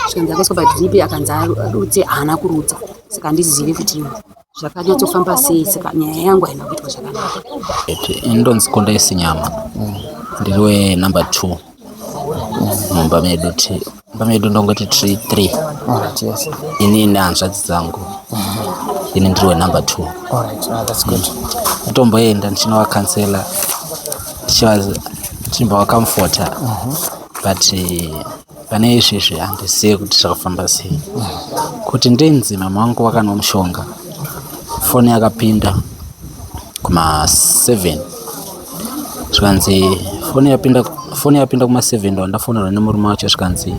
zvikanzi akaiswa padrip akanzi arutse haana kurutsa saka handizivi kuti zvakanyatsofamba sei saka nyaya yangu haina kuitwa zvakanaka Indonzi Kondai Sinyama ndiri wenumber 2 mumba medu mumba medu ndongoti tiri 3 Alright, yes. ini nehanzvadzi dzangu ini ndiri wenumber 2 Alright, ah, that's good. Ndatomboenda ndichinova-counsela ndichimbovacomforta but pane izvezvi handizivi kuti zvakafamba sei kuti ndinzi mama wangu vakanwa mushonga foni yakapinda kuma7 zvikanzi foni yapinda foni yapinda kuma7 ndo ndafonerwa nemurume wacho zvikanzi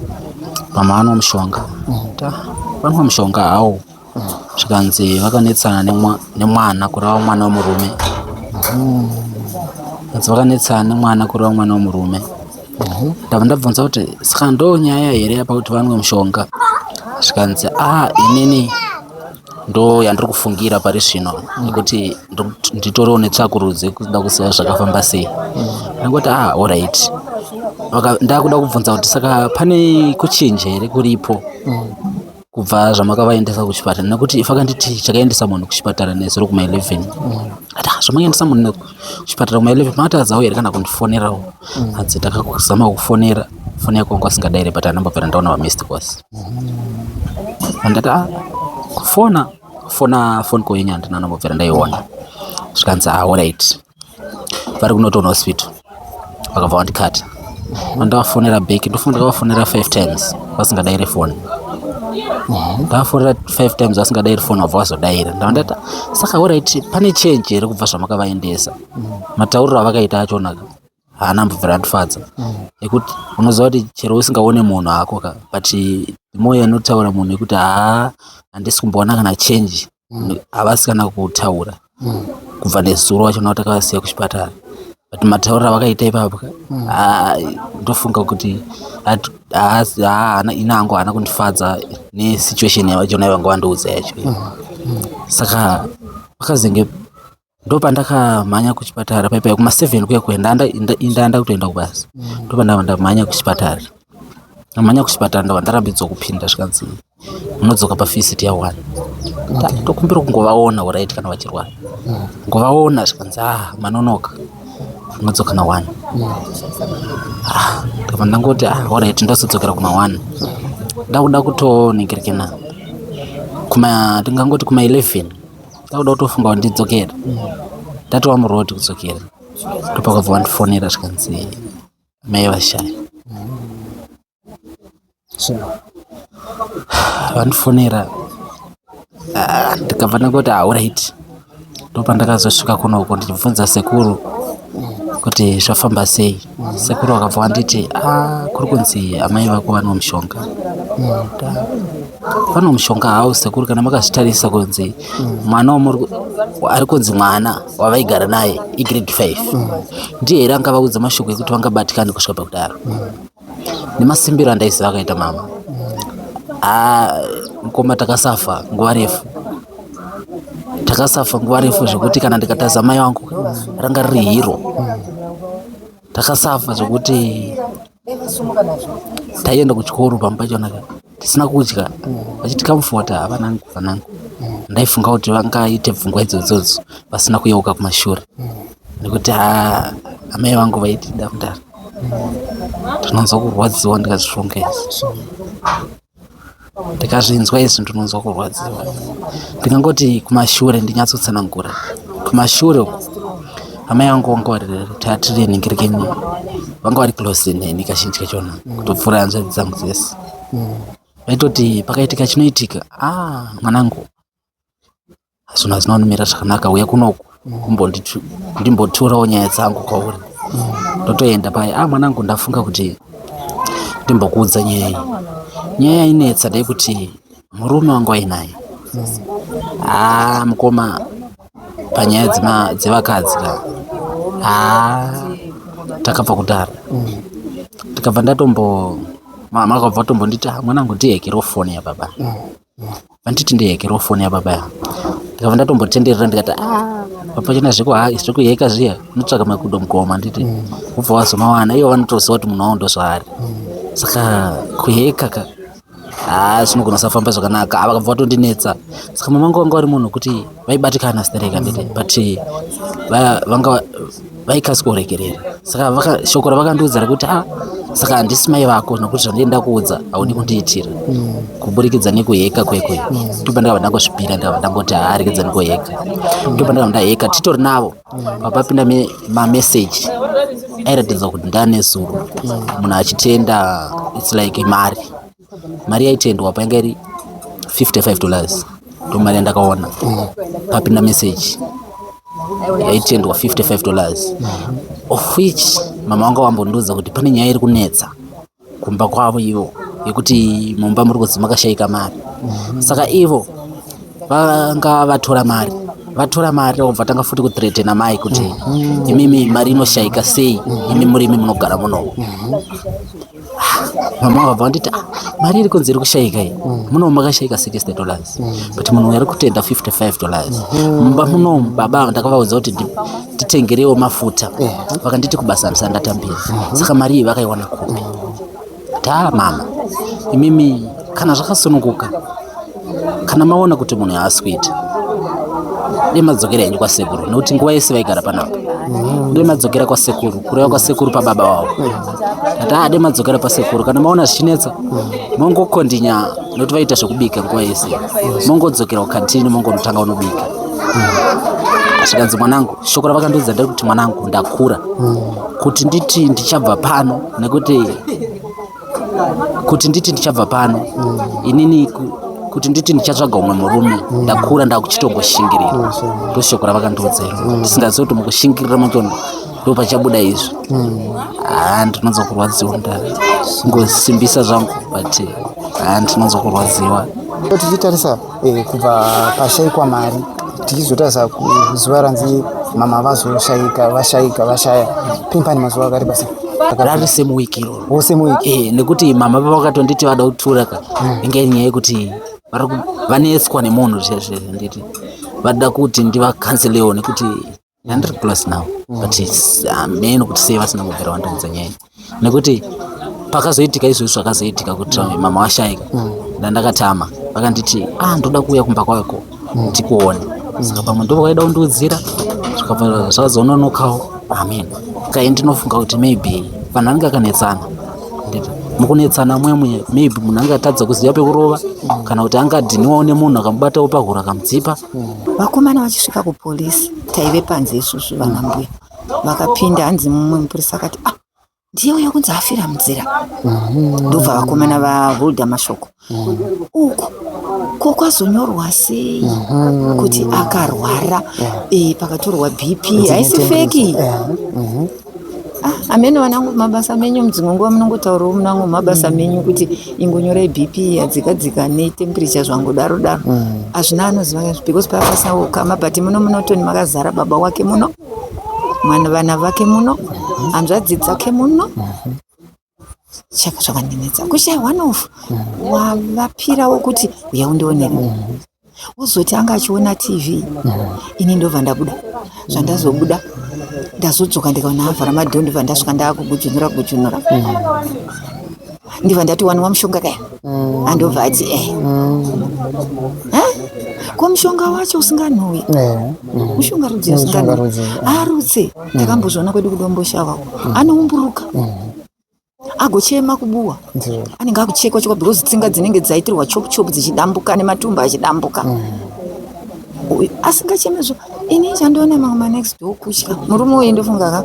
mama vanwa mushonga ta vanwa mushonga hawo zvikanzi vakanetsana nemwana kureva mwana wemurume kanzi vakanetsana nemwana kureva mwana wemurume ndabva ndabvunza kuti saka ndo nyaya here apa kuti vanwe mushonga zvikanzi a inini ndo yandiri kufungira pari zvino nekuti nditoriwo netsvakurudzo yekuda kuziva zvakafamba sei ndangoti ah alright ndakuda kubvunza kuti saka pane kuchinja here kuripo kubva zvamakavaendesa kuchipatara nekuti ifakanditi chakaendesa munhu kuchipatara nezuro kuma11 ati "Ah, zvamakaendesa munhu kuchipatara kuma11 makatadzawo here kana kundifonerawo hanzi takazama kufonera foni yako wanga usingadairi but andambobvira ndaona pamissed calls andati ah kufona fona phone call yenyu handina ndambobvira ndaiona zvikanzi ah alright vari kuNorton hospital vakabva vandikata ndavafonera back ndofunga ndakavafonera 5 times vasingadairi foni ndavafonera 5 times vasingadairi foni vabva vazodaira ndava ndati saka alright pane change here kubva zvamakavaendesa matauriro avakaita achonaka haana mbobvira andifadza ekuti unoziva kuti chero usingaone munhu hako ka but the more anotaura munhu ekuti haa handisi kumboona kana change havasi kana kutaura kubva nezuro wacho nao takavasiya kuchipatara but matauriro avakaita ipapo ka haa, ndofunga kuti haana ina hangu haana kundifadza nesituation yavachona vanga vandiudza yacho saka pakazenge ndopandakamhanya kuchipatara paipai kuma7 kuya kuya ndanda kutoenda kubasa ndopandabva ndamhanya kuchipatara ndamhanya kuchipatara ndabva ndarambidzwa kupinda zvikanzi munodzoka pavisit ya1 tokumbira kungovaona alright kana vachirwara ngovaona zvikanzi ah manonoka unodzoka na1 ah ndabva ndangoti ah alright ndozodzokera kuma1 ndakuda kutoningirikina kuma ndingangoti kuma11 ndakuda kutofunga kuti ndidzokere ndatova muroad kudzokera ndopakabva vandifonera zvikanzi mai vashaya vandifonera ah, ndikabva ndangoti ah, alright ndopandakazosvika kunoko ndichibvunza sekuru kuti zvafamba sei sekuru vakabva vanditi ah, kuri kunzi amai vako vanwa mushonga. Pane mushonga hawo sekuru, kana makazvitarisa kunzi mwana wamuri ari kunzi mwana wavaigara naye igrade 5, ndiye here angavaudza mashoko ekuti vangabatikani kusvika pakudaro? Nemasimbiro andaiziva akaita mama, ah, mukoma, takasafa nguva refu, takasafa nguva refu zvekuti kana ndikataza mai vangu ranga riri hero. Takasafa zvekuti taienda kuchikoro pamba pachona tisina kudya, vachiti comforta vanangu, vanangu. Ndaifunga kuti vangaite pfungwa idzodzodzo vasina kuyeuka kumashure, nekuti ha, amai vangu vaitida kudaro. Ndinonzwa kurwadziwa ndikazvifunga izvi, ndikazvinzwa izvi ndinonzwa kurwadziwa. Ndingangoti kumashure, ndinyatsotsanangura kumashure uku, amai vangu vanga vari tatiri ningirikeni, vanga vari close neni kazhinji kachona kutopfuura hanzvadzi dzangu dzese. Vaitoti pakaitika chinoitika, ah, mwanangu, zvinhu hazvina kunimira zvakanaka, uya kunoku ndimbotiurawo nyaya dzangu kwauri. Ndotoenda paya, ah, mwanangu, ndafunga kuti ndimbokuudza nyaya iyi. Nyaya yainetsa ndeyekuti murume wangu ainaye, ah, mukoma, panyaya dzevakadzi ka, ah, takabva kudhara. Tikabva ndatombo, mama akabva atombonditi, ah, mwanangu, ndihekerewo foni yababa. Vanditi ndihekerewo foni yababa ya. Ndikabva ndatombotenderera, ndikati, ah, pachina zvekuheka zviya, unotsvaka makudo mukoma, nditi ubva wazomawana, ivo vanotoziva kuti munhu wavo ndozvaari, saka kuheka ka, haa, zvinogona kusafamba zvakanaka. Vakabva vatondinetsa. Saka mama vangu vanga vari munhu wekuti vaibatikana stereka, nditi, but vanga vaikasika kuregerera. Saka shoko ravakandiudza rekuti, ah, saka handisi mai vako, nokuti zvandinoenda kuudza haudi kundiitira kuburikidza nekuheka kwekwe. Ndopa ndakabva ndangozvipira, ndakabva ndangoti, haa, regedza ndingoheka. Ndopa ndakabva ndaheka titori navo. Papapinda mameseji airatidza kuti ndane zuro munhu achitenda, its like mari yaitendwa painga iri $55, ndo mari yandakaona papinda message yaitendwa $55, of which mama vanga vambondiudza kuti pane nyaya iri kunetsa kumba kwavo ivo, yekuti mumba muri kunzi makashayika mari. Saka ivo vanga vatora mari, vatora mari, vobva tanga futi kuthreatena mai kuti, imimi, mari inoshayika sei imi muri imi munogara munomu? Mama vakabva vanditi, ah, mari iri kunzi iri kushayika iyi, munomu makashayika $60, but munhu uyu ari kutenda $55. Mumba munomu baba ndakavaudza kuti nditengerewo mafuta, vakanditi kubasa handisati ndatambira, saka mari iyi vakaiwana kupi? Taa mama, imimi kana zvakasununguka, kana maona kuti munhu haasi kuita, dai madzokera henyu kwasekuru, nekuti nguva yese vaigara panapa. Dai madzokera kwasekuru, kureva kwasekuru pababa vavo. Tati, ah, dai madzokera pasekuru, kana maona zvichinetsa mongokondinya, nekuti vaita zvekubika nguva yese, mongodzokera kukantini, mongonotanga unobika. Zvikanzi, mwanangu, shoko ravakandiudza nderekuti, mwanangu, ndakura kuti nditi ndichabva pano, nekuti kuti nditi ndichabva pano inini, kuti nditi ndichatsvaga umwe murume, ndakura, ndakuchitogoshingirira. Ndoshoko ravakandiudza iro, ndisingazivi kuti mukushingirira machona ndo pachabuda izvi. Haa, ndinonzwa kurwadziwa, ndangosimbisa zvangu, but haa, ndinonzwa kurwadziwa. Tichitarisa kubva pashaikwa mari, tichizotarisa zuva ranzi mama vazoshayika, vashayika, vashaya pimpani, mazuva akareba sei? Rari same week iroro. Wose muweek? Nekuti mama pavakatonditi vada kutura ka, inge iri nyaya yekuti vanetswa nemunhu zvezve, nditi vada kuti ndivakanselewo nekuti ndandiri close now, but hameno kuti sei vasina kubvira vandiudza nyaya iyi, nekuti pakazoitika izvozvi zvakazoitika kuti mama vashayika, ndandakatama, vakanditi, ah, ndoda kuuya kumba kwako ndikuone. Saka pamwe ndo vaida kundiudzira, zvikabva zvazononokawo, amen. Kai ndinofunga kuti maybe vanhu vanenge vakanetsana. Nditi, mukunetsana mwemwe maybe munhu anga atadza kuziva pekurova, kana kuti angadhiniwawo nemunhu akamubatawo pahuro akamudzipa. Vakomana vachisvika kupolisi, taive panze isusu vana mbuya. Vakapinda, hanzi mumwe mupurisa akati, ah, ndiye uyo kunzi afira munzira. Ndobva vakomana vaholda mashoko uku, ko kwazonyorwa sei kuti akarwara? Pakatorwa BP, haisi fake. Ah, amene vanangu mabasa menyu mudzimwe nguva munongotaurawo munangu mabasa menyu kuti ingonyorai bp yadzika dzika netemperature zvangodaro daro. Hazvina anoziva because pava pasina ukama, but muno munotoni makazara baba wake muno, mwana, vana vake muno, hanzvadzi dzake muno. Chaka zvakandinetsa kushaya one of wavapirawo kuti uya undionere, wozoti anga achiona TV. Ini ndobva ndabuda, zvandazobuda ndazodzoka ndikaona avhara madoor. Ndobva ndasvika ndaakugujunura gujunura, ndibva ndati, "Wanwa mushonga kaya?" Andobva ati, "Eh." Eh? Ko mushonga wacho usinganhuwi? Mushonga rudzi Mushonga usinganhuwi? Rudzi. Arutse. Takambozviona kwedu kuDomboshava, anoumburuka, agochema kubuwa. Anenge akuchekwa chekwa because tsinga dzinenge dzaitirwa chop chop dzichidambuka nematumbu achidambuka. Uyu asingachemezvo. Ini chandiona mamwe manext door kutya murume uyu. Ndofunga ka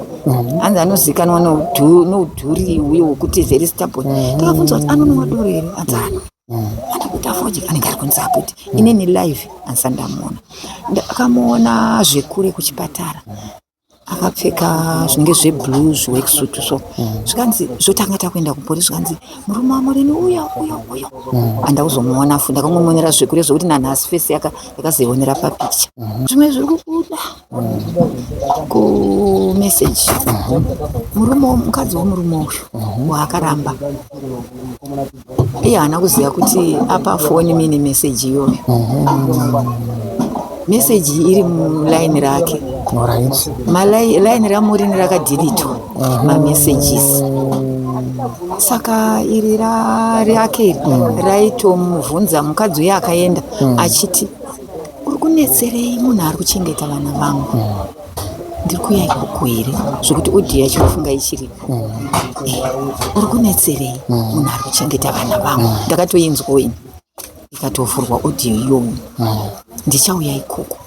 hanzi anozikanwa noudhuri uye wokuti very stubborn. Takabvunza kuti anonwa doro here, hanzi ano anakuti afodya, anenge ari kunzi aputi. Inini live handisati ndamuona. Ndakamuona zvekure kuchipatara akapfeka zvinenge zveblue, zviworksuit so. Zvikanzi zvotanga takuenda kupolisi, zvikanzi murume waMurini uyo uyo uyo. Handa kuzomuona futi, ndakangomuonera zvekure zvokuti nanhasi face yakazoionera papicture. Zvimwe zviri kubuda kumeseji, murume, mukadzi womurume uyu waakaramba iye haana kuziva kuti apa foni mine meseji iyoyo, meseji iri mulaini rake. Malaini raMurini rakadhilitwa mamessages, saka iri rake iri raitomubvunza mukadzi uye akaenda achiti, "Uri kunetserei munhu ari kuchengeta vana vangu? Ndiri kuuya ikoko here?" Zvokuti audio yacho kufunga ichiripo. Eh, "Uri kunetserei munhu ari kuchengeta vana vangu?" Ndakatoinzwawo ini, ikatovhurwa audio iyoyo. "Ndichauya ikoko,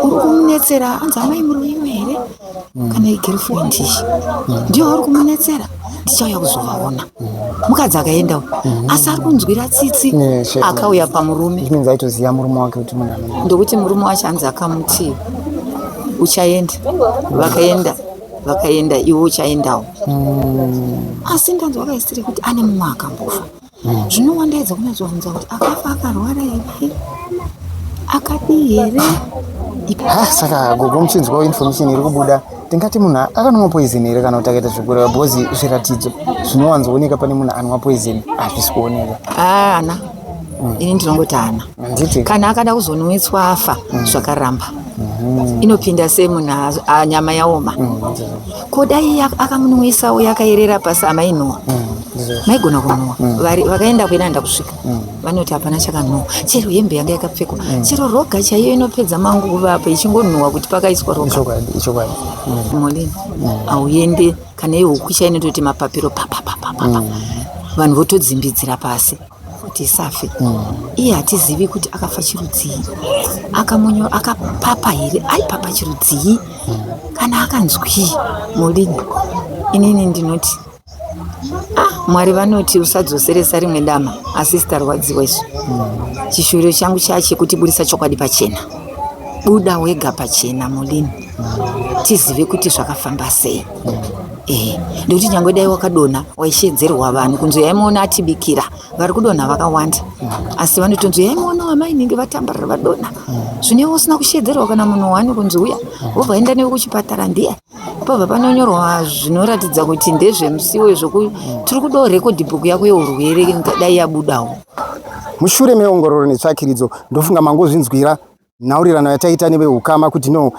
uri kumunetsera." Anzi, "Amai muruiwe here kana igirlfriend iyi ndiyo uri kumunetsera? Ndichauya kuzovaona." Mukadzi akaendawo, asi ari kunzwira tsitsi. Yeah, sure. Akauya pamurume. Which means aitoziva murume wake kuti munhu anenge Ndokuti murume wacho hanzi akamuti, "Uchaenda." Vakaenda, vakaenda, iwe uchaendawo. Asi ndanzwa kaisiri kuti ane mumwe akambofa. Zvino wandaedza kunyatsobvunza kuti akafa akarwara here, akadii here. Ha, saka gogo, muchinzwawo information iri kubuda, tingati munhu akanwa poison here kana kuti akaita zvekureva? Because zviratidzo zvinowanzooneka pane munhu anwa poison hazvisi kuoneka. Haana, ini ndinongoti haana. Handiti? Kana akada kuzonwitswa afa, zvakaramba. Inopinda semunhu nyama yaoma. Ko dai akamunwisawo yakayerera pasi, amainhuwa? Maigona kunhuwa. Vakaenda kuenda kusvika vanoti hapana chakanhuwa, chero hembe yanga yakapfekwa, chero roga chaiyo inopedza manguva apo ichingonhuwa kuti pakaiswa roga. Ichokwadi, ichokwadi. Molini hauende kana ihuku chainototi mapapiro papapapapa, vanhu votodzimbidzira pasi kuti isafe. Iye hatizivi kuti akafa chirudzii, akamonyo akapapa here, aipapa chirudzii, kana akanzwii. Molini, inini ndinoti, ah, Mwari vanoti usadzoseresa rimwe dama, asi sitarwadziwa isu. Chishuviro changu chachekuti budisa chokwadi pachena, buda wega pachena Molini, tizive kuti zvakafamba sei. Eh, nekuti nyange dai wakadonha waishedzerwa vanhu kunzi yaimuona atibikira. Vari kudonha vakawanda, asi vanotonzi yaimuona wamai vatambarara vadonha. Zvino usina kushedzerwa kana munhu wani kunzi uya, wobva enda newe kuchipatara, ndiye pabva panonyorwa zvinoratidza kuti ndezvemusiwo zvoku tiri kudawo record book yako yeurwere dai yabudawo. Mushure meongororo netsvakiridzo, ndofunga mangozvinzwira nhaurirano yataita neveukama kuti no,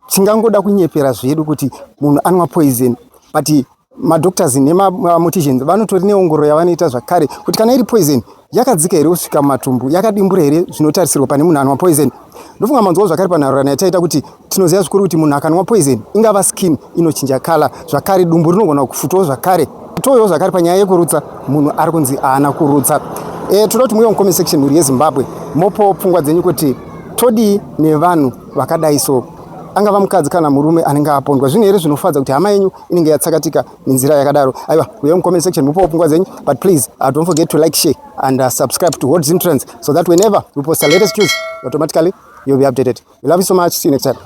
tingangoda kunyepera zvedu kuti munhu anwa poison, but madoctors nemamorticians vanotori neongororo yavanoita zvakare kuti kana iri poison yakadzika here kusvika mumatumbu, yakadimbura here zvinotarisirwa pane munhu anwa poison. Ndofunga manzwawo zvakare panhaurirano yataita kuti tinoziva zvikuru kuti munhu akanwa poison, ingava skin inochinja colour, zvakare dumbu rinogona kufutawo zvakare. Toyo zvakare panyaya yekurutsa, munhu ari kunzi haana kurutsa. Toda kuti muuye mucomment section, mhuri yeZimbabwe, mopawo pfungwa dzenyu kuti todii nevanhu vakadai. So angava mukadzi kana murume anenge apondwa, zvinhu here zvinofadza kuti hama yenyu inenge yatsakatika nenzira yakadaro? Aiwa, uye mucomment section mupawo pfungwa dzenyu, but please don't forget to like, share and subscribe to Hot Zim Trends so that whenever we post the latest news, automatically you'll be updated. We love you so much. See you next time.